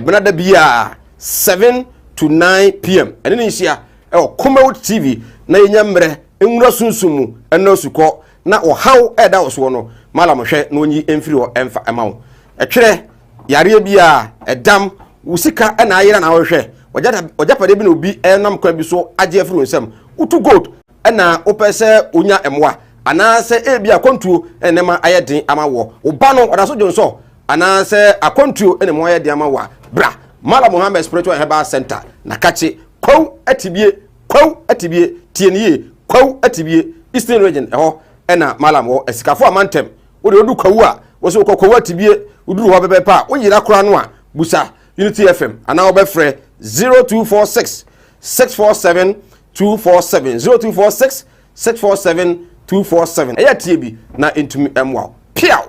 Ɛbena da biara 7 to 9 pm ɛne ne nhyia ɛwɔ Kumawood TV na yɛnya mmerɛ nwura sunsum mu ɛnɔ asukɔ na ɔhaw ɛda wɔ soɔ no malam hwɛ na ɔnyi mfiri hɔ ɛmfa ɛma wo. Ɛtwerɛ yareɛ biara ɛdam wo sika ɛna ayera na wohwɛ ɔgyapadeɛ bi na obi ɛnam kwan bi so agye afiri wo nsam, wotu gold ɛna wopɛ sɛ wonya mmoa anaasɛ ebi akwantuo ɛna nneɛma ayɛ den ama wɔ wo ba no ɔda so dwonsɔ anaasɛ akwantuo ɛna mu ayɛ den ama wɔ a, bra Malam Muhammad Spiritual and Herbal Center na kakye Kwawu Atibie, Kwawu Atibie, tie ne yie, Kwawu Atibie, Eastern Region, ɛhɔ ɛna Malam wɔ asikafo amantam. Wode wodu Kwawu a, wɔsɛ wokɔ Kwawu Atibie, woduru hɔ pɛpɛpɛ a woyera koraa no a, busa Unity FM anaa wobɛfrɛ 0246 647 247, 0246 647 247. Ɛyɛ tie bi na ɛntumi mmoa wo. Piaw!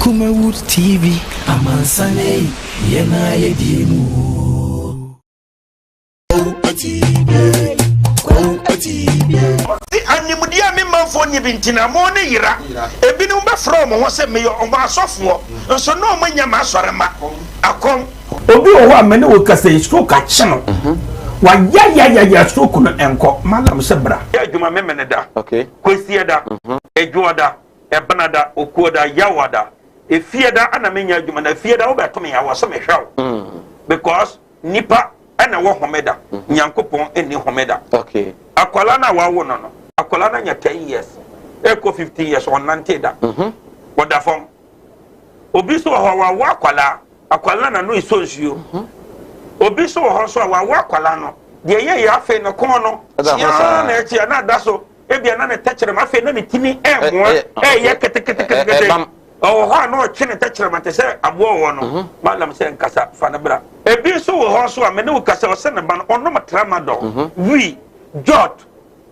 Kumawood TV, amansane yɛn a yɛdie mu. Ɔse animdeɛ a me manfoɔ nni bi nti na mo ne yera. Ebinom bɛfrɛ wɔn ho sɛ meyɛ wɔn asɔfoɔ, nso na wɔn nyɛ m'asɔremma. Akɔm. Obi wɔ hɔ a me ne wo kasa yi stroke akye no, wayayayaya stroke no ɛnkɔ, malam sɛ bra. Yɛ adwuma Memeneda, Kwasiada, Adwoɔda, Ɛbenada, Okuoda, Yawoada, Efiada ana menyɛ adwuma na Efiada wobɛto me a wɔ se mehwɛ wo because nipa ɛna ɛwɔ homeda, Nyankopɔn nni homeda. Akwadaa no a wawo no no, akwadaa no anya 10 years ɛkɔ 15 years, ɔnnante da, ɔda fam. Obi nso wɔ hɔ a wawo akwadaa, akwadaa no n'ano esɔ nsuo. Obi nso wɔ hɔ nso a wawo akwadaa no, deɛ ɛyɛ yɛ afei ne kɔn no kyiaa na ɛkyia na ada so, ebia na ne tɛkyerɛma afei na ne tini ɛmoa ɛyɛ keteketekete. Ɔwɔ hɔ a na ɔtwe ne tɛkyerɛma te sɛ aboa ɔwɔ no. Malam sɛ nkasa, fa no bra. Ebi nso wɔ hɔ nso a me ne wo kasa, ɔsɛ ne ba no ɔnom tramadol, wii, jot,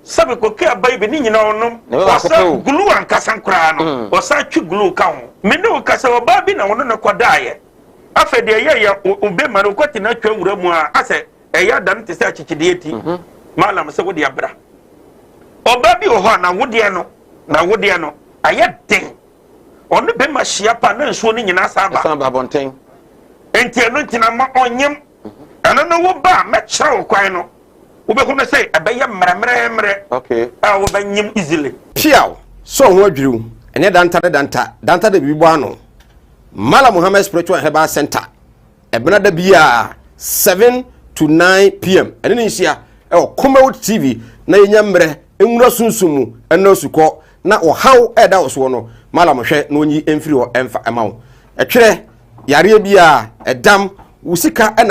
sɛbi koke aba yi bi ne nyinaa ɔnom. Ɔsɛ glue ankasa koraa no, ɔsan twe glue ka ho. Me ne wo kasa, ɔbaa bi na ɔno ne kɔdaeɛ. Afei deɛ ɛyɛ yɛ obema no ɔkɔte no atwa wura mu a asɛ ɛyɛ ada no te sɛ akyekyedeɛ ti. Malam sɛ wo deɛ bra. Ɔbaa bi wɔ hɔ a n'awodeɛ no, n'awodeɛ no ayɛ den. Ɔne bɛma hyia pa na nsuo no nyinaa san ba. Ɛsan ba abɔnten. Nti ɛno nti na ma ɔnyem. Ɛno no wo ba a mɛkyerɛ wo kwan no, wobɛhu no sɛ ɛbɛyɛ mmerɛmmerɛmmerɛ Okay. a wobɛnyem easily. Piaw! Sɛ wo ho adwiriw, ɛnyɛ danta ne danta, danta de biribi bɔ ano. Mallam Muhammad Spiritual and Herbal Center, Ɛbena da biara 7 to 9 pm ɛne ne nhyia ɛwɔ Kumawood TV na yɛnya mmerɛ nwura sunsum mu ɛnɔ asukɔ na ɔhaw ɛda wo soɔ no Malam hwɛ na ɔnyi mfiri hɔ ɛmfa ɛma wo. Ɛtwerɛ yareɛ biara ɛdam wo sika ɛna.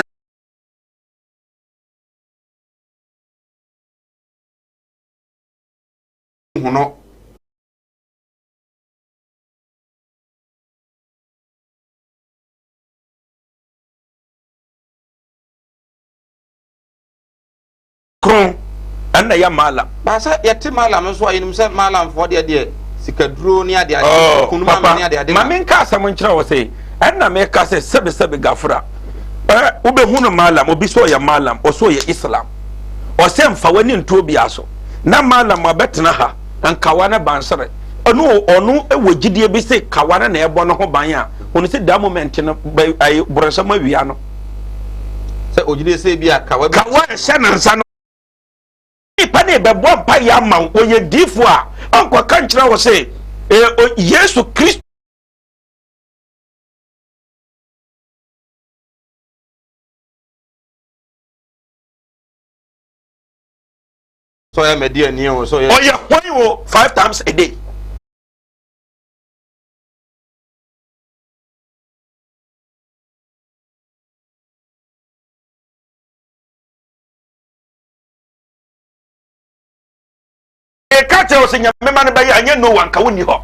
Hono. Kron ɛna ɛyɛ Mallam. Ba sɛ yɛte Mallam nso a yɛnim sɛ Mallamfoɔ deɛ deɛ sikaduro ne adeade, Oh, kunum papa, amane adeade ma na. menka asɛm nkyerɛ wo se ɛna meka sɛ sɛbesɛbe gafura ɛ wobɛhu no Mallam, obi sɛ ɔyɛ Mallam, ɔsɛ ɔyɛ Islam, ɔsɛ mfa w'ani nto obiara so na Mallam abɛtena ha nkawa ne bansere ɔno ɔno wɔ gyidie bi se kawa no na ɛbɔ no ho ban a ɔno sɛ that moment no bɛ ayi borɔnsam awia no. Sɛ ogyidie sɛ bi a kawa bi. Kawa ɛhyɛ ne nsa no nipa ne bɛbɔ mpa yɛ ama wo ɔyɛ diifo a ɔnkɔka nkyerɛ wo se Yesu Kristo. Sɛ ɔyɛ mɛdiani o, sɛ ɔyɛ. Ɔyɛ hwan o, 5 times a day. Meka kyerɛ wo sɛ Nyame ma no bɛyɛ anyɛ Noah nka wonni hɔ.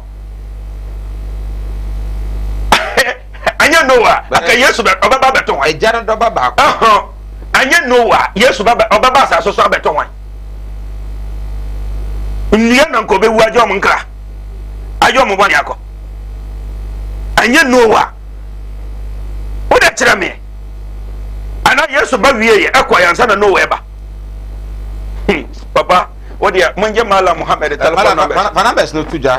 Anyɛ Noah anka Yesu bɛ ɔbɛba abɛto hwan? Agya no dɔba baako. Anyɛ Noah Yesu bɛba ɔbɛba asase so abɛto hwan? Nnua na nka ɔbɛwu agye wɔn nkra agye wɔn bɔne akɔ. Anyɛ Noah wode kyerɛ me ana Yesu ba wie yɛ ɛkɔ yɛ ansa na Noah ɛba. Papa. Wo deɛ mongye Mallam Muhammad telephone numbers. Fa numbers no to dwa.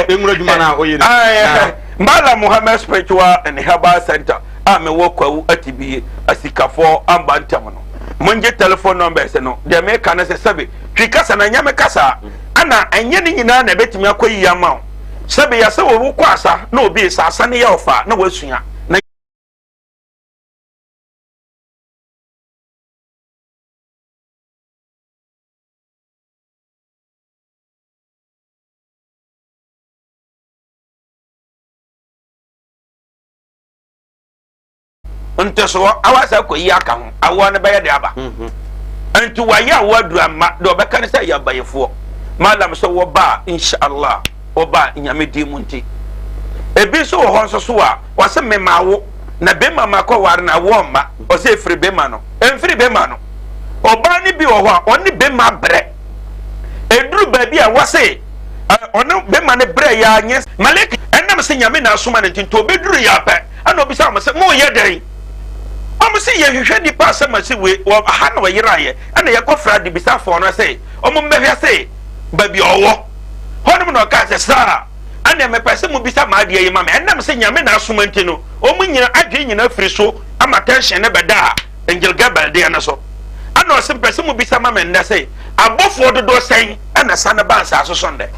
Nwura adwuma no a woyɛ no. Mallam Muhammad Spiritual and Herbal Center a mewɔ Kwawu Atibie Asikafoɔ amba ntam no. Mongye telephone numbers no. Deɛ meka no sɛ sɛbe twi kasa na ɛnyɛ me kasa ana ɛnyɛ ne nyinaa na ɛbɛtumi akɔ yie ama wo. Sɛbe yɛsɛ wokɔ asa na obi sa asa no yɛ ɔfa na wasua na Ntosoɔ awa sɛ kɔyi aka ho awoɔ no bɛyɛ de aba mhm. nti wayɛ awoɔ aduru ama deɛ ɔbɛka ne sɛ yɛ abayifoɔ malam sɛ wɔba a inshallah wɔba a nyame din mu nti ebi nso wɔ hɔ nso so a wɔsɛ mema awo na bɛma ma kɔ ware na awoɔ mma ɔsɛ efiri bɛma no emfiri bɛma no ɔbaa no bi wɔ hɔ a ɔne bɛma brɛ eduru baabi a wɔse ɔne bɛma no brɛ yɛ anyɛ malek ɛnam sɛ nyame na asoma no nti nti obɛduru yɛ apɛ ɛna obisa wɔn sɛ moyɛ dɛn wɔn sɛ yɛhwehwɛ nipa asɛm asi wei wɔ ha na ɔyeraeɛ ɛna yɛkɔfrɛ adebisafoɔ no sɛ wɔn mmɛhwɛ sɛ baabi a ɔwɔ hɔnom na ɔkaa sɛ saa ɛna mepɛ sɛ mobisa maa adeɛ yi ma me ɛnam sɛ nyame na asoma nti no wɔn nyina adwene nyina firi so ama tension ne bɛda a Angel Gabriel deɛ no so ɛna ɔsɛ mpɛ sɛ mobisa ma me nnɛ sɛ abɔfoɔ dodoɔ sɛn ɛna sa no ba nsaase so nnɛ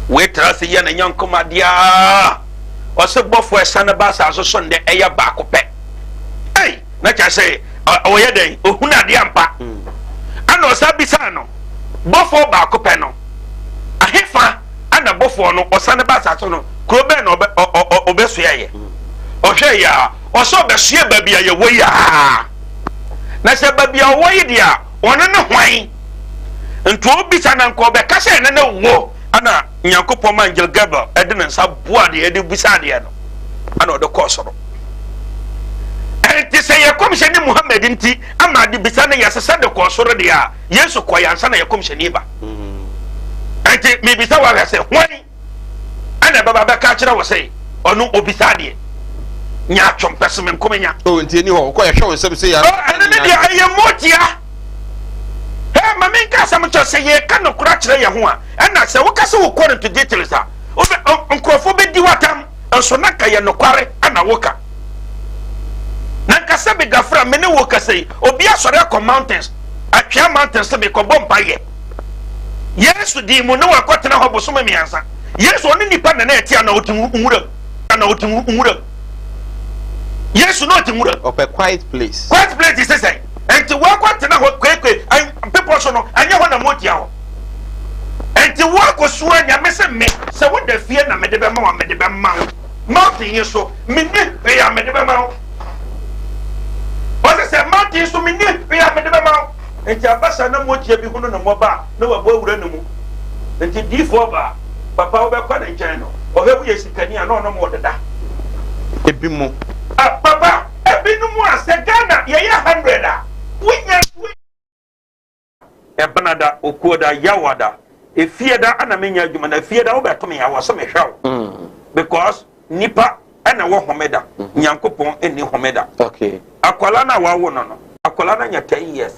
wei tra ase yɛ ne nyɔnko ma deɛ a ɔsɛ bɔfoɔ ɛsa no ba asase so nnɛ ɛyɛ baako pɛ ei na kyerɛ sɛ ɔyɛ dɛn ohunu adeɛ ampa ɛna ɔsa bisa no bɔfoɔ baako pɛ no ahefa ɛna bɔfoɔ no ɔsa no ba asase no kuro bɛn na ɔbɛ ɔbɛsoɛ yɛ ɔhwɛ yɛ a ɔsɛ ɔbɛsoɛ baabi a yɛwɔ yi a na sɛ baabi a ɔwɔ yi deɛ a ɔno ne hwan nti obisa na nka ɔbɛka sɛ ɛno ne wo ana nyankopɔn ma angel Gabriel ɛde ne nsa boa adeɛ ɛde bisa adeɛ no ana ɔde kɔɔ soro ɛnti sɛ yɛ kɔmhyɛni Muhammad nti ama ade bisa no yɛsesa de kɔɔ soro deɛ a Yesu kɔ yɛ ansa na yɛ kɔmhyɛni ba ɛnti mebisa wahwɛ sɛ hwan ɛna ɛbɛba bɛka akyerɛ wɔ sɛ ɔno obisa adeɛ nya atwom pɛsɛm nkomenya. O nti ɛni hɔ wokɔ yɛhwɛ wo nsɛm sɛ yɛ. Ɛno ne deɛ ɛyɛ motia. Hɛ ma menka asɛm nkyerɛ sɛ yɛka nokora kyerɛ yɛn ho a ɛna sɛ woka sɛ wokɔ no into details a nkurɔfoɔ bɛdi w'atam nso na nka yɛ nokware ana woka na nka sɛ begafra me ne wo kasa yi obi asɔre akɔ mountains atwea mountains sɛ mekɔbɔ mpayɛ Yesu din mu na wakɔtena hɔ bosome mmiɛnsa. Yesu ɔne nipa na na ɛte ana ɔte nwura mu ana ɔte nwura mu. Yesu na ɔte nwura mu. Ɔpɛ quiet place. Quiet place sɛ sɛn? Nti wakɔtena hɔ kwekwe bepɔ so no ɛnyɛ hɔ na motia hɔ. Nti wakɔsua nyame sɛ me sɛ woda fie na mede bɛma wo mede bɛma wo. Mountain yi so menni hwee a mede bɛma wo. Ɔsɛ sɛ mountain so menni hwee a mede bɛma wo. Enti abasa na motia bi hunu no mmɔbɔ a, na wabɔ awura ne mu. Enti diyifoɔ baa, papa wobɛkɔ ne nkyɛn no, ɔhwɛ woyɛ sikani a na ɔnom wo deda. Ebi mo. Ah papa, ebinom a sɛ Ghana yɛyɛ hundred a, wonya. Ɛbenada, Okuoda, Yawada, Efieda ana menya adwuma na Efieda wobɛto me a wɔ sɛ mehwɛ wo because nipa ɛna wɔ homeda nyankopɔn ɛni homeda okay. Akwala no a wawo no no akwala no anya 10 years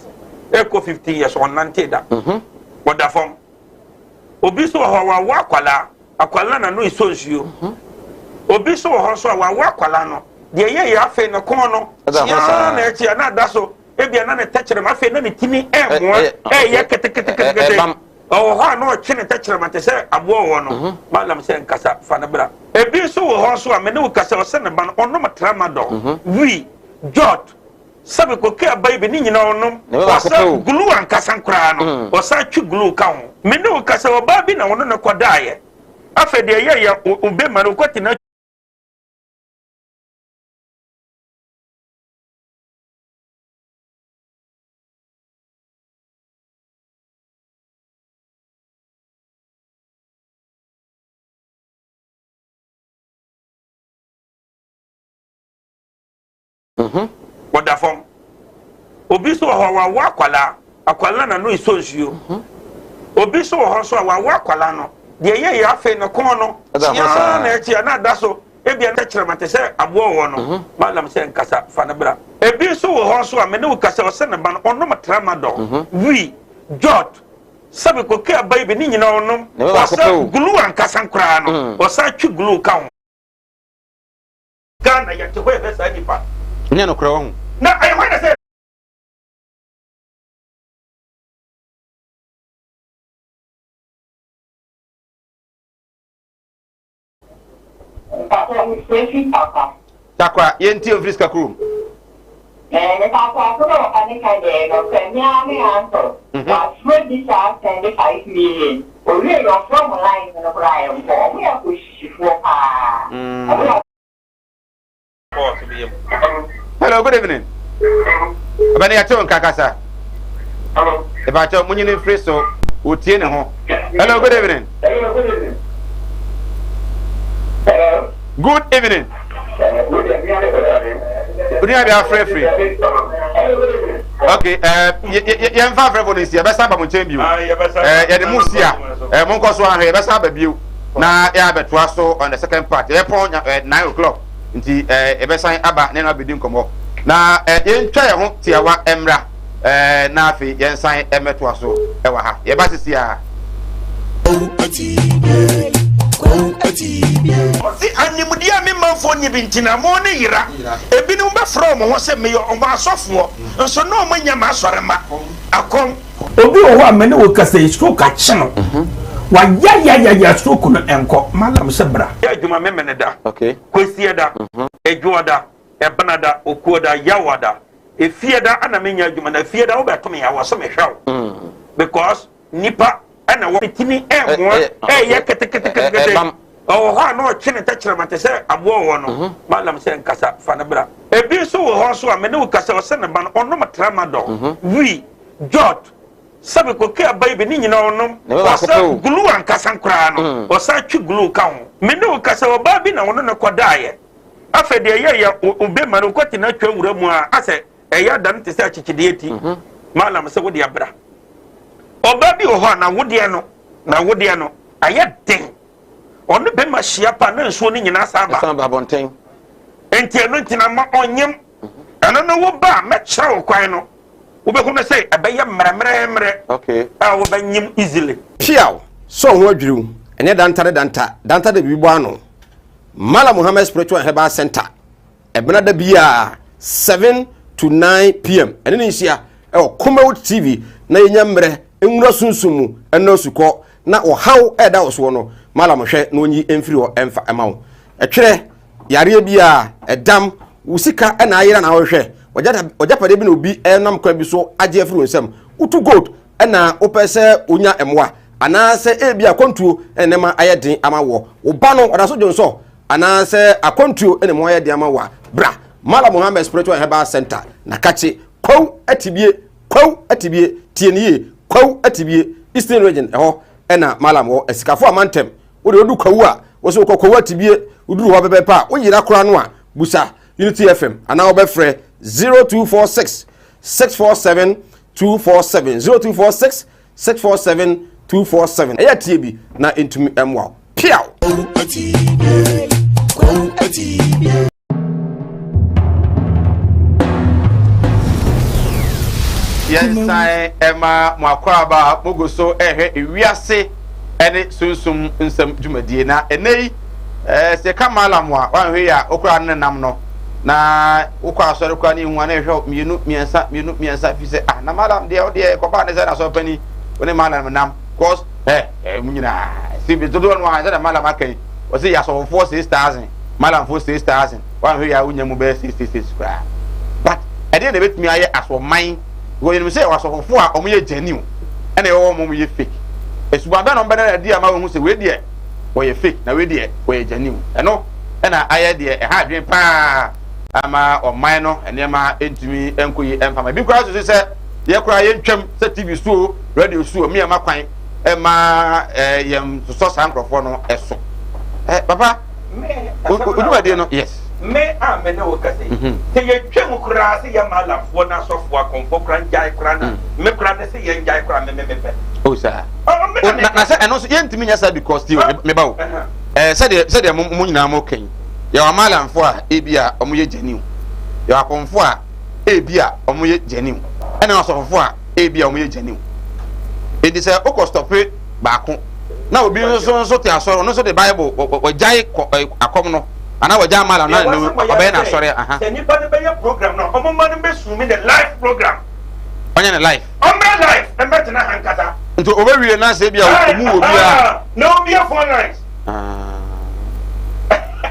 ɛkɔ 15 years ɔnnante da ɔda fam obi nso wɔ hɔ wawo akwala akwala na no esɔ nsuo obi nso wɔ hɔ nso a wawo akwala no deɛ yɛyɛ afei no kɔn no kyiaa na ɛkyia na ada so ebia na ne tɛkyerɛma afei na ne tini ɛmoa ɛyɛ keteketekete ɔwɔ hɔ a na ɔtwe ne tɛkyerɛma te sɛ aboa wɔ no mhm. malam sɛ nkasa fa no bra ebi nso wɔ hɔ nso a me ne wo kasa ɔsɛ ne ba no ɔnom tramadol mhm. wii jot sɛbi koke aba yi bi ne nyinaa ɔnom ɔsɛ glue ankasa koraa no mm. ɔsan twe glue ka ho me ne wo kasa ɔbaa bi na ɔno ne kɔdaeɛ afei deɛ ɛyɛ yɛ obema no kɔtena Mhm. Ɔda fam. Obi nso wɔ hɔ a wawo akwadaa, akwadaa na n'ano esɔ nsuo. Mhm. Obi nso wɔ hɔ nso a wawo akwadaa no, deɛ ɛyɛ yɛ afei ne kɔn no, kyiaa na ɛkyia na ada so. Ebia na tɛkyerɛma te sɛ aboa wɔ no. Mhm. Malam sɛ nkasa fa no bra. Ebi nso wɔ hɔ nso a me ne wo kasa ɔsɛ ne ba no ɔnom tramadol, mhm. wii, jot. Sɛbi koke aba yi bi ne nyinaa ɔnom. Ne bɛ baako pɛ o. Ɔsa glue ankasa koraa no, ɔsan twe glue ka ho. Ghana yɛte hɔ yɛhwɛ saa nipa. Nyɛ nokorɛ wahu. Na ɛyɛ hwan na sɛ. Mpakyɛw mesrɛ fi Tarkwa. Tarkwa, yɛntie mfiri sika kurom. Eh, mepakyɛw asɛm a papa no ka deɛ ɛyɛ nɔkorɛ, me ara me uncle, wafrɛ bi saa sɛnde 5 million, owie yɛ ɔfrɛ ɔmo line no koraa ɛnkɔ, ɔmo yɛ akɔhyihyifoɔ paa, ɔmo yɛ. Hello, good evening. Abani yɛte wo nka kasa. Hello. Ìbàkyɛ mo nyini mfiri so, wotie ne ho. Hello, good evening. Hello, good evening. Hello. Good evening. Onua bi afrɛ firi. Okay, yɛmfa afrɛfo no nsi, yɛbɛsan aba mo nkyɛn bio. Yɛde mo si a, monkɔ so ahwɛ, yɛbɛsan aba bio na yɛabɛtoa so on the second part. Yɛpɔn 9 o'clock nti yɛbɛsan aba ne no abɛdi nkɔmmɔ. Na yɛntwa yɛn ho tiawa mmra na afei yɛnsan mmɛtoa so wɔ ha. Yɛba sisi a. Ɔse animdeɛ a me manfoɔ nni bi nti na mo ne yera. Ebinom bɛfrɛ wɔn ho sɛ meyɛ wɔn asɔfoɔ, nso na wɔn nyɛ m'asɔremma. Akɔm. Obi wɔ hɔ a me ne wo kasa yi stroke akye no. Wayayayaya stroke no ɛnkɔ. Malam sɛ bra. Yɛ adwuma Memeneda, Kwasiada, Adwoada, Ɛbenada, Okuoda, Yawada, Efiada ana menya adwuma na Efiada wobɛto me a wɔ sɛ mehwɛ wo because nipa ɛna wɔ timi ɛmoa ɛyɛ keteketekete ɔwɔ hɔ a na ɔtwe ne tɛkyerɛma te sɛ aboa wɔ no. Malam sɛ nkasa fa no bra. Ebi nso wɔ hɔ nso a me ne wo kasa ɔsɛ ne ba no ɔnom tramadol, wii, jot, sɛbi koke aba yi bi ne nyinaa ɔnom. Ne bɛ baako pɛ o. Ɔsa glue ankasa koraa no, ɔsan twe glue ka ho. Me ne wo kasa ɔbaa bi na ɔno ne kɔdaeɛ. Afei deɛ ɛyɛ yɛ obe ma no kɔte na atwa wura mu a asɛ ɛyɛ ada no te sɛ akyekyedeɛ ti. Malam sɛ wode abra. Ɔbaa bi wɔ hɔ a na wodeɛ no ayɛ den. Ɔne bɛma hyia pa na nsuo no nyinaa san ba. Ɛsan ba abɔnten. Nti ɛno nti na ma ɔnyem. Ɛno no wo ba a mɛkyerɛ wo kwan no. Wobɛhu no sɛ ɛbɛyɛ mmerɛmmerɛmmerɛ a wobɛnyem easily. Piaw sɛ ɔho adwiriw ɛnyɛ danta ne danta danta de biribi bɔ ano. Mala Muhammad Spiritual and Herbal Center, ɛbena da biara 7 to 9 pm, ɛne ne nhyia ɛwɔ Kumawood TV na yɛnya mmerɛ nwura sunsum mu ɛnɔ asukɔ na ɔhaw ɛda wɔ soɔ no, Malam hwɛ na ɔnyi mfiri hɔ ɛmfa ɛma wo. Ɛtwerɛ yareɛ biara ɛdam wo sika ɛna ayera na wɔhwɛ ɔgyapadeɛ bi na obi ɛnam kwan bi so agye afiri wo nsam, wotu gold ɛna wopɛ sɛ wonya mmoa anaasɛ ebi akwantuo ɛna nneɛma ayɛ den ama wɔ wo ba no ɔda so dwonsɔ anaasɛ akwantuo ɛna mu ayɛ den ama wɔ a, bra Mala Muhammed Spiritual and Herbal Center na kakye Kwawu Atibie, Kwawu Atibie, tie ne yie, Kwawu Atibie, Eastern Region, ɛhɔ ɛna Malam wɔ asikafo amantam. Wode wodu Kwawu a, wɔsɛ wokɔ Kwawu Atibie, woduru hɔ pɛpɛpɛ a woyera koraa no a, busa Unity FM anaa wobɛfrɛ 0246 647 247, 0246 647 247. Ɛyɛ tie bi na ntumi mmoa wo. Piaw! Kwawu Kwawu Atibie. Yɛnsan ɛma mo akwaaba a mogu so ɛhwɛ ewiase ɛne sunsum nsɛm dwumadie na ɛnɛ yi sɛ yɛka malam a wanhwɛ yi a wokora ne nam no na wokɔ asɔre koraa ne ihu a na ɛhwɛ mmienu mmiɛnsa mmienu mmiɛnsa fi sɛ ah, na malam deɛ wodeɛ kɔbaa ne sɛ na asɔre pani wo ne malam nam cause ɛ mu nyinaa si bi dodoɔ no a sɛ na malam aka yi wɔsɛ yɛ asɔfofoɔ 6,000, malamfoɔ 6,000, wanhwɛ yi a wonya mu bɛyɛ six six six koraa. But ɛdeɛ na ɛbɛtumi ayɛ asɔman because yɛnim sɛ asɔfofoɔ a wɔyɛ genuine ɛna ɛwɔ wɔn wɔyɛ fake. Esuban bɛn na wɔn bɛda adi ama wɔn ho sɛ wei deɛ wɔyɛ fake na wei deɛ wɔyɛ genuine? Ɛno ɛna ayɛ deɛ ɛha adwene paa ama ɔman no nneɛma ntumi nkɔ yi mfama ebi koraa soso sɛ yɛ koraa yɛntwam sɛ TV so o, radio so o, mmea ma kwan ɛma yɛn sosɔ saa nkurɔfoɔ no ɛso. Papa, odwumadie no, yes. Me a me ne wo kasa yi, sɛ yɛtwa mu koraa sɛ yɛ malamfoɔ no asɔfoɔ akɔmfoɔ koraa ngyae koraa na me koraa ne sɛ yɛngyae koraa me me mepɛ. O saa na sɛ ɛno nso yɛntumi nyɛ saa because tie meba o, sɛdeɛ mo nyinaa mo kɛn yɛwɔ amalamfoɔ a ebi a wɔn yɛ genuine, yɛwɔ akɔmfoɔ a ebi a wɔn yɛ genuine, ɛna asɔfofoɔ a ebi a wɔn yɛ genuine. Enti sɛ wokɔ stɔpe baako na obi nso nso te asɔre, ɔno nso de Bible wɔgyae kɔ akɔm no anaa wɔgyae amala na ɔbɛyɛ n'asɔre aha. Sɛ nipa no bɛyɛ program no, ɔmo ma no bɛ sumi ne live program. Ɔnyɛ ne live. Ɔmmra live mmɛtena ha nkasa. Nti ɔbɛwie na sɛ ebia ɔmu wɔ bi a. Na ɔmmue phone lines.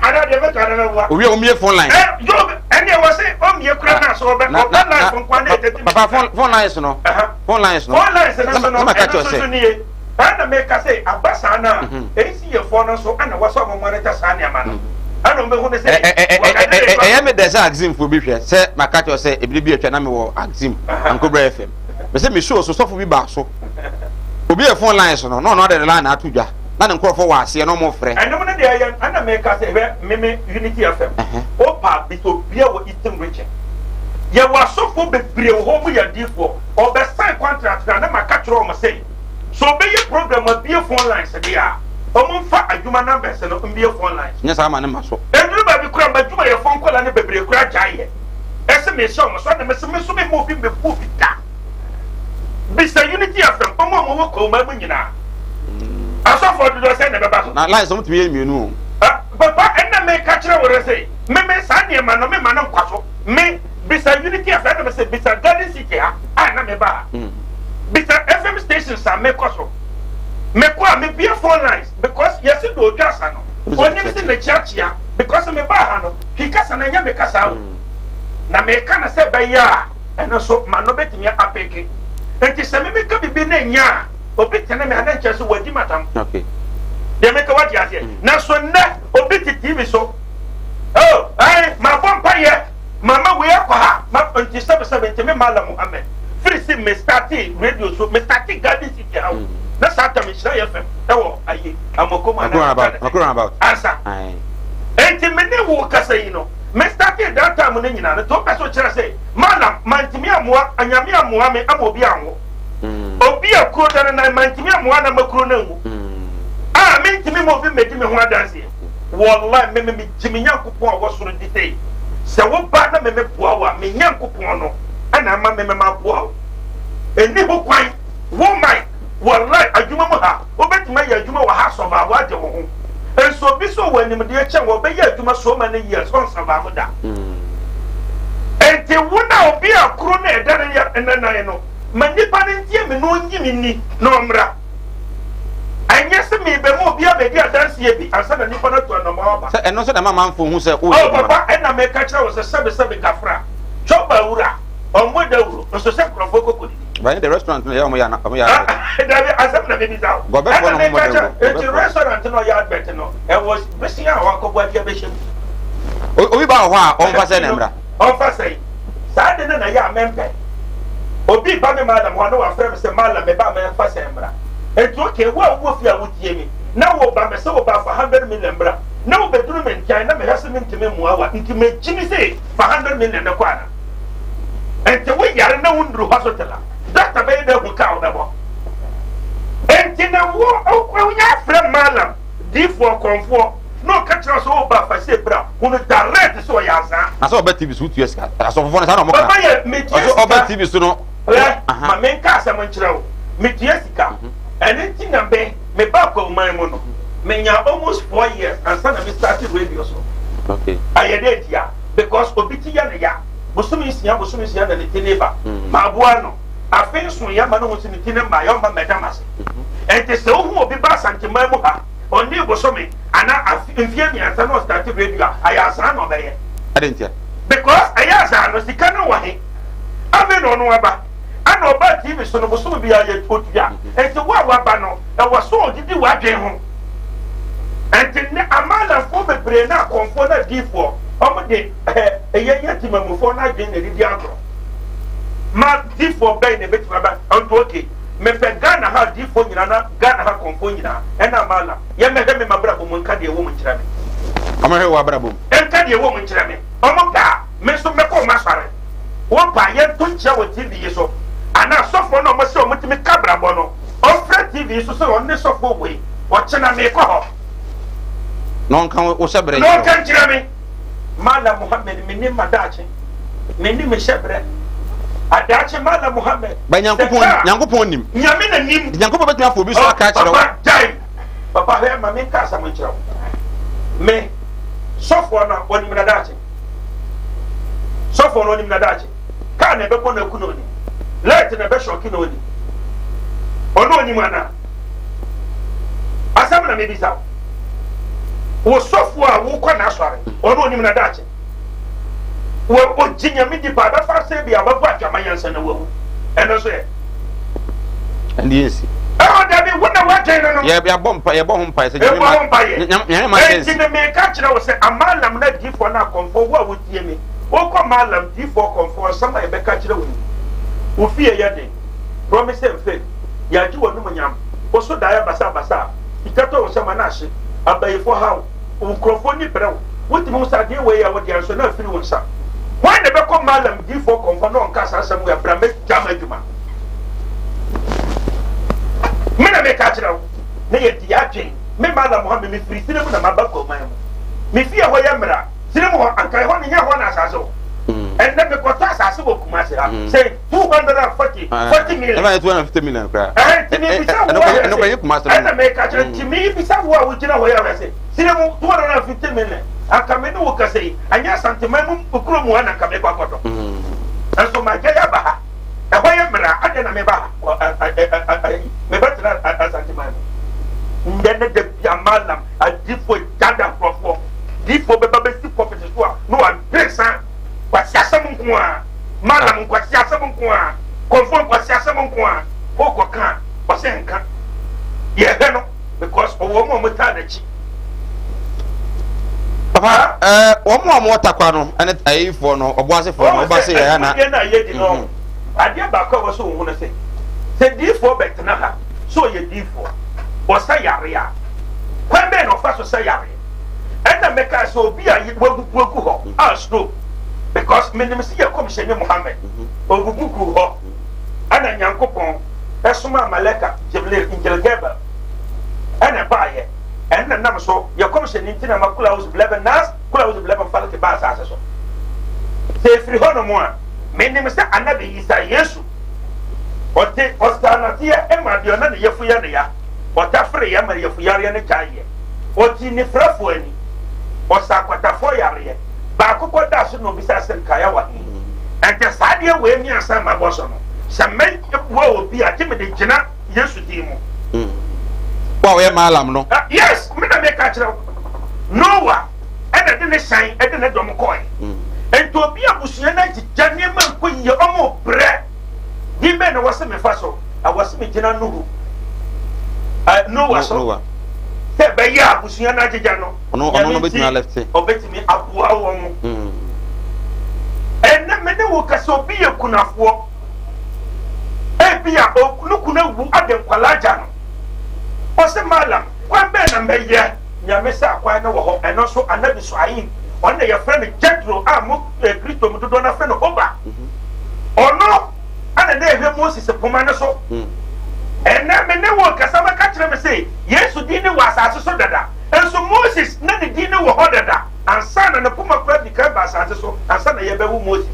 Ana deɛ mɛka no mɛboa. Owie a ɔmmue phone lines. Ɛ Job ɛne ɛwɔ se ɔmmue kura na so ɔbɛ ɔbɛ live nkoa na ɛtɛti. Papa phone phone lines no. Phone lines no. Phone lines no so no ɛno nso so nie. Ɛna meka sɛ aba saa no a ACA foɔ no nso ɛna wɔ sɛ ɔmo monitor saa nneɛma no. Ɛna ɔmo bɛhu no sɛ. Ɛyɛ me dɛ sɛ Axim foɔ bi hwɛ sɛ maka kyerɛ sɛ ebire bi atwa na mewɔ Axim Ankobra FM. Mese me show so sɔfo bi baa so. Obi yɛ phone lines no na ɔno ade ne line ato dwa na ne nkurɔfoɔ wɔ aseɛ na ɔmo frɛ. Ɛnom no deɛ ɛyɛ ɛna meka sɛ hwɛ meme Unity FM opa bisa obia wɔ Eastern region yɛwɔ asɔfoɔ bebree wɔ hɔ ɔmo yɛ adiifoɔ ɔbɛ sign contract no a na maka kyerɛ ɔmo sɛ sɛ ɔbɛyɛ program abie phone lines deɛ a ɔmo nfa adwuma numbers no mbie phone lines. Nyɛ saa ma ne mma so. Ɛduru baabi koraa m'adwumayɛfoɔ nkwadaa no bebree koraa gyae yɛ. Ɛse mehyɛ wɔn so ɛna mese me nso memma obi mmɛbu obi da. Bisa Unity FM wɔn a wɔwɔ Kwawuma mu nyinaa. Asɔfoɔ dodoɔ sɛn na ɛbɛba so? Na lines wɔn tumi yɛ mmienu o. Papa ɛna meka kyerɛ wo sɛ me me saa nneɛma no mema no nkwa so. Me bisa Unity FM ɛna mese bisa Garden City ha a na meba ha. Bisa FM stations a mekɔ so. Mekɔ a mebue phone lines because yɛse deɛ ɔtwa asa no ɔnim se mekyeakyea because mebaa ha no Twi kasa no ɛnyɛ me kasa o, na meka no sɛ ɛbɛyɛ a ɛno nso m'ano bɛtumi apeke. Nti sɛ me meka biribi na ɛnyɛ a, obi tene me a na nkyerɛ sɛ wadi m'atam. Deɛ meka wate aseɛ. Mm. Nanso nnɛ obi te TV so, oh, ɛn, mabɔ mpayɛ, mama wei akɔ ha, ma, nti sɛbesɛbe nti me Malam Muhammad, firi si me starte radio so, me starte Garden City ha o, mm. na saa tam nhyira yɛ fam ɛwɔ ayi, Amokom anaa ansa. Enti me ne wo rekasa yi no, me startee that time no nyinaa no, nti wopɛ sɛ wokyerɛ sɛ Mallam, mantumi ammoa, Nyame ammoa me ama obi anwo. Obi a kuro da no nan, mantumi ammoa no amma kuro no anwu. A mentumi ma obi mmɛdi me ho adanseɛ. Wallahi, me me megye me Nyankopɔn a ɔwɔ soro di sɛ, sɛ woba na me meboa wo a, me Nyankopɔn no na ama me me maboa wo. Ɛnni ho kwan, wo Mike, wallahi, adwuma mu ha, Wobɛtumi ayɛ adwuma wɔ ha survive agye wo ho. Nso obi sɛ ɔwɔ animdeɛ kyɛn wo ɔbɛyɛ adwuma so many years ɔn survive da. Enti wo na obi a kuro no a ɛda ne yɛ ne nan no ma nipa no ntie me na ɔnyi me nni na ɔmmra. Ɛnyɛ sɛ merebɛma obi abɛdi adanseɛ bi ansa na nipa no atu anamɔn aba. Sɛ ɛno nso na ɛma amanfoɔ hu sɛ woyɛ Oh adwuma. papa ɛna meka kyerɛ wo sɛ sɛbesɛbe kafra, twɔba wura, ɔmmɔ dawuro nso sɛ nkurɔfoɔ kɔ kɔdidi. But the restaurant no yɛ ɔmo yɛ ana ɔmo yɛ advert. Dabi asɛm na mi bisa o. Gɔbɛfoɔ na ɔmo mɔ dawuro. Eti restaurant no ɔyɛ advert no ɛwɔ besia a wakɔbɔ adi abɛhyɛ mu. Obi ba wɔ hɔ a ɔnfa sɛ na mmra. Ɔnfa sɛ saa de no na yɛ a mɛmpɛ. Obi ba me malam hɔ na wafrɛ me sɛ malam me ba mɛnfa sɛ mmra. Eti okay wo a wowɔ fie a wotie mi na wo ba me sɛ wo ba fa 100 million mmra na wo bɛduru me nkyɛn na mehwɛ sɛ mentumi mmoa wa nti megye mi sɛ fa 100 million no kɔ ana. Enti wo yare na wonnuru hospital a, doctor bɛyɛ dɛ ahu ka a wobɛbɔ. Enti na wo wonya afrɛ mallam, diifoɔ, kɔmfoɔ na ɔka kyerɛ wo sɛ wo ba fa sei bra, hu no direct sɛ ɔyɛ azaa. Na sɛ ɔba TV so wotua sika, asɔfofoɔ no saa na wɔka. Papa yɛ metua Ɔsɛ ɔba sika. TV so no. Hwɛ, Aha. ma menka asɛm nkyerɛ wo. Metua sika. Ɛno nti na me, mebaa Kwahuman mu no, menya almost 4 years ansa na me start radio so. Ɛyɛ dɛ ntia? Because obi ti yɛ no ya. Bosome nsia, bosome nsia na ne ti ne ba. Maboa no. Afe nson yɛ ma no hu sɛ ne ti ne mma yɛ ɔmma mmɛda m'ase. Ɛnti sɛ wohu obi ba Asanteman mu ha, ɔnnii bosome anaa afe, mfeɛ 3 na ɔstarte radio a, ayɛ azaa na ɔbɛyɛ. Adɛn ntia? Because ɛyɛ azaa no, sika no wɔ he? Afei na ɔno aba. Ɛna ɔbaa TV so no, bosome biara yɛ ɔtua. Ɛnti wo a waba no, ɛwɔ sɛ ɔdidi w'adwene ho. Ɛnti nnɛ Amanafoɔ bebree ne akɔmfoɔ ne adiyifoɔ, wɔn de ɛyɛ yɛ temamufoɔ no adwene na ɛdidi agorɔ. Ma difoɔ bɛn na ɛbɛtumi aba nti okay, mepɛ Ghana ha adiyifoɔ nyinaa na Ghana ha akɔmfoɔ nyinaa ɛna Amala yɛmmɛhwɛ me m'abrabɔ mu nka deɛ ɛwɔ mu nkyerɛ me. Wɔmmɛhwɛ w'abrabɔ mu. Nka deɛ ɛwɔ mu nkyerɛ me. Wɔn pɛ a, me nso mɛkɔ wɔn asɔre. Wɔn pɛ a, yɛnto nkyea wɔ TV yi so. Anaa sɔfoɔ no a wɔse wɔtumi ka abrabɔ no, ɔmfrɛ TV yi so sɛ ɔno ne sɔfoɔ wei, ɔkyena meekɔ hɔ. Na ɔnka wo hyɛberɛ Na nkyerɛ wo. ɔnka nkyerɛ me. Mallam Muhammad, mennim m'adaakye, mennim me hyɛberɛ. Adaakye Mallam Muhammad. Ba Nyankopɔn Nyankopɔn nim. Nyame na nim. Nyankopɔn bɛtumi afɔ obi so aka akyerɛ wo. Papa gyae. Papa hwɛ ma menka asɛm nkyerɛ wo. Me sɔfoɔ no ɔnim na daakye. Sɔfoɔ no ɔnim na daakye. Kaa na ɛbɛbɔ no aku na ɔnim. Light na ɛbɛhyɔke na ɔnim. Ɔno ɔnim anaa? Asɛm na mebisa wo. Wo sɔfoɔ a wokɔ n'asɔre ɔno ɔnim na daakye. Wɔ ogye Nyame di paa bɛfa asɛm bi a ɔbɛbɔ adwaman ansa na wawu. Ɛno nso ɛ? Ɛnde yɛnsi. Ɛwɔ dabi wo na woadwen no no. Yɛ yɛabɔ mpa yɛbɔ ho mpae sɛ Nyame ma Yɛbɔ ho mpaeɛ. Nyame ma sɛ nsi. Enti no meka kyerɛ wo sɛ Amalam no adiyifoɔ no akɔmfoɔ wo a wotie me wokɔ Maalam diyifoɔ kɔmfoɔ nsɛm a yɛbɛka kyerɛ wo ni. Wo fie yɛ den. Promise and faith. Yɛagye w'anumonyam. Wo so daeɛ basabasa a sika tɔ wo nsam a na ahye. Abayifoɔ haw. Wo nkurɔfoɔ ani brɛ wo. Wotumi hu sɛ adeɛ wei yɛ wo dea nso na afiri wo nsa. Hwan na ɛbɛkɔ Maalam diyifoɔ kɔmfoɔ na ɔnka saa asɛm wei a bra mɛgya m'adwuma. Me na meka kyerɛ wo na yɛdi adwen. Me Maalam Mohammed mefiri serɛ mu na maba Kwaman mu. Me fie hɔ yɛ mmara. Serɛ mu hɔ anka ɛhɔ no nyɛ hɔ na asase wɔ. Ɛnnɛ mekɔtɔ asase wɔ Kumasi ha sɛ 240 40 million. Ɛma yɛ 250 million koraa. Ɛhɛn nti mebisa wo a Ɛno kɔ yɛ Kumasi no. Ɛna meka kyerɛ nti mebisa wo a wogyina hɔ yɛ ahwɛ sɛ serɛ mu 250 million anka me ne wo kasa yi anyɛ Asanteman mu kuro mu ha na anka mekɔ akɔtɔ. Nso magya yɛ aba ha. Ɛhɔ yɛ mmara adɛn na meba ha mebɛtena Asanteman mu. Ndɛ ne da bia malam adifoɔ dada nkurɔfoɔ difoɔ bɛba bɛsi pulpit so a na wadwen sa kwasiasɛm nko a malam nkwasiasɛm nko a kɔmfoɔ nkwasiasɛm nko a wokɔ ka a ɔsɛ nka yɛhwɛ no because ɔwɔ mu a wɔtaa n'akyi. Papa ɛɛ wɔn a wɔwɔ takwa no ɛne ayifoɔ no ɔboasefoɔ no ɔba se yɛ na. Adeɛ na yɛ di no adeɛ baako a wɔsɛ ohun no sɛ sɛ diifoɔ bɛtena ha sɛ ɔyɛ diifoɔ ɔsa yare a kwan bɛn na ɔfa so sa yare ɛna mɛka sɛ obi a wabubu agu hɔ a stroke because menim sɛ yɛ kɔmhyɛni Muhammad obubu gu hɔ ɛna Nyankopɔn ɛsoma malɛka Jibril Injil Gabriel ɛna ɛbaayɛ ɛna nam so yɛ kɔmhyɛni nti na ma kula auzu billahi min nas kula auzu billahi min falaki ba asase so sɛ ɛfiri hɔ nom a menim sɛ Anabi Isa Yesu ɔte ɔsaa nateɛ ɛma deɛ ɔna ne yɛfo yɛ ne ya ɔtafere yɛ ma yɛfo yareɛ ne gyaeɛ ɔtii nifrafoɔ ani ɔsaa kwatafoɔ yareɛ baako kɔ da so na obisa sɛ nkaeɛ wɔ he ɛnkyɛ saa deɛ wei mi ansa mabɔ so no sɛ mɛboa obi a gye mede gyina Yesu din mu. Wo a woyɛ Maalam no. Yes, me na meka kyerɛ wo. Noah ɛna de ne hyɛn ɛde ne dɔm kɔe. Nti obi abusua no agyigya nneɛma nkɔ yie, ɔmo brɛ. Din bɛn na wɔse mefa so? Ɛwɔ se megyina Nuhu, Noah so. Sɛ ɛbɛyɛ a abusua no agyigya no, Nyame nti ɔbɛtumi aboa wɔn. Ɛnnɛ me ne wo kasa obi yɛ kunafoɔ. Ebia ne kunu awu ade nkwadaa agya no. Ɔse Mallam, kwan bɛn na mɛyɛ? Nyame sɛ akwan no wɔ hɔ, ɛno nso Anabi Suaib, ɔno na yɛfrɛ no Jethro a mo Kristo mu dodoɔ no afrɛ no Hoba. Ɔno ana na ɛhwɛ Moses poma no so. Ɛnɛ me ne wo kasa bɛka kyerɛ me se Yesu din no wɔ asase so dada, nso Moses na ne din no wɔ hɔ dada. Ansa na ne poma kura di kan ba asase so, ansa na yɛbɛwo Moses.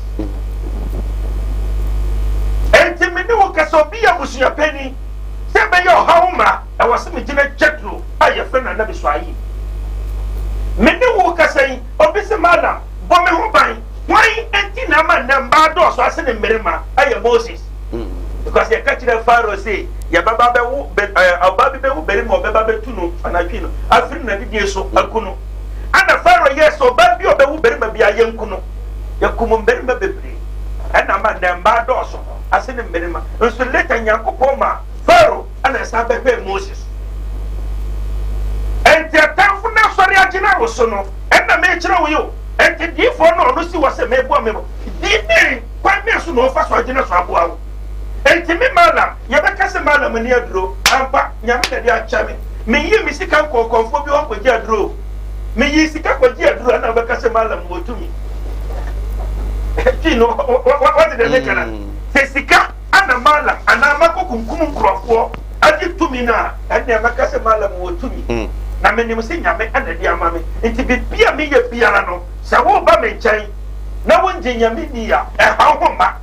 Enti me ne wo kasa, obi yɛ abusua panyin, sɛ ɛbɛyɛ ɔhaw ma ɛwɔ sɛ megyina Jethro a yɛfrɛ no Anabi Suaib. Me ne wo kasa yi, obi se Malam, bɔ me ho ban. Hwan nti na ama nnɛ mmaa dɔɔso asene mmarima? Ɛyɛ Moses. Because yɛka kyerɛ Pharaoh se yɛbɛba bɛwo ɔbaa bi bɛwo barima ɔbɛba bɛtu no anatwi no afiri n'adidie so aku no. Ɛnna Farao yɛɛ sɛ ɔbaa bi a ɔbɛwo barima biara, yɛnku no. Yɛkum mmarima bebree. Ɛnna ama nnɛ mmaa dɔɔso asene mmarima. Nso later Nyankopɔn maa Farao ɛna ɛsan bɛhwɛɛ Moses. Enti atamfo no asɔre agyina wo so no, ɛnna mekyerɛ wo yi o. Enti diifoɔ no a ɔno si hɔ sɛ meboa me di bɛn kwan bɛn so na ɔfa so agyina so aboa wo? Enti me Malam, yɛbɛka sɛ Malam nni aduro. Ampa, Nyame na de akyɛ me. Menyii me sika nkɔɔ kɔmfoɔ bi hɔ nkɔgye aduro o. Meyii sika kɔgye aduro a na wobɛka sɛ Malam wɔ tumi. Twi no, wate deɛ meka no? Sɛ sika ana Malam anaa makɔ kunkum nkurɔfoɔ agye tumi no a, ɛnneɛ mɛka sɛ Malam wɔ tumi. Na menim sɛ Nyame na de ama me. Nti biribi a meyɛ biara no, sɛ woreba me nkyɛn na wongye Nyame nni a, ɛnha wo ho mma.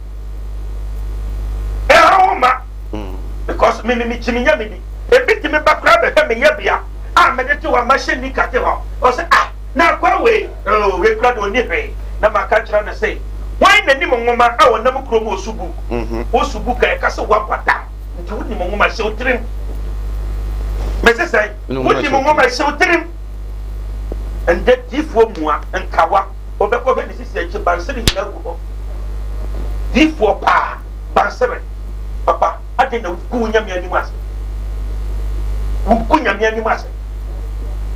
Because me me mekyi me nyame bi. Ebi tumi ba koraa bɛhwɛ me yɛbea a mede te hɔ a mahyɛ nika te hɔ. Ɔse ah na akoa wei oh wei koraa de ɔnni hwee. Na maka akyerɛ no se hwan na nim nwoma a ɔnam kurom ɔsu book? Wosu book a ɛka sɛ woabɔ dam nti wonim nwoma hyɛ wo tirim. Mese sɛn? Wonim nwoma hyɛ wo tirim. Ɛndɛ diifoɔ mua nkawa ɔbɛkɔ hwɛ ne sisi akyi bansere nyinaa gu hɔ. Diifoɔ paa bansere papa. Adɛn na wogu wo Nyame anim ase? Wogu Nyame anim ase.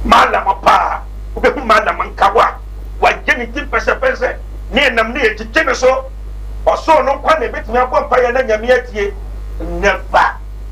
Malam paa, wobɛhu Malam nkawa a wagye ne ti mpɛsɛpɛsɛ ne ɛnam ne ɛgyegye ne so. Ɔsoro no nkwa na ɛbɛtumi abɔ mpaeɛ na Nyame atie. Never!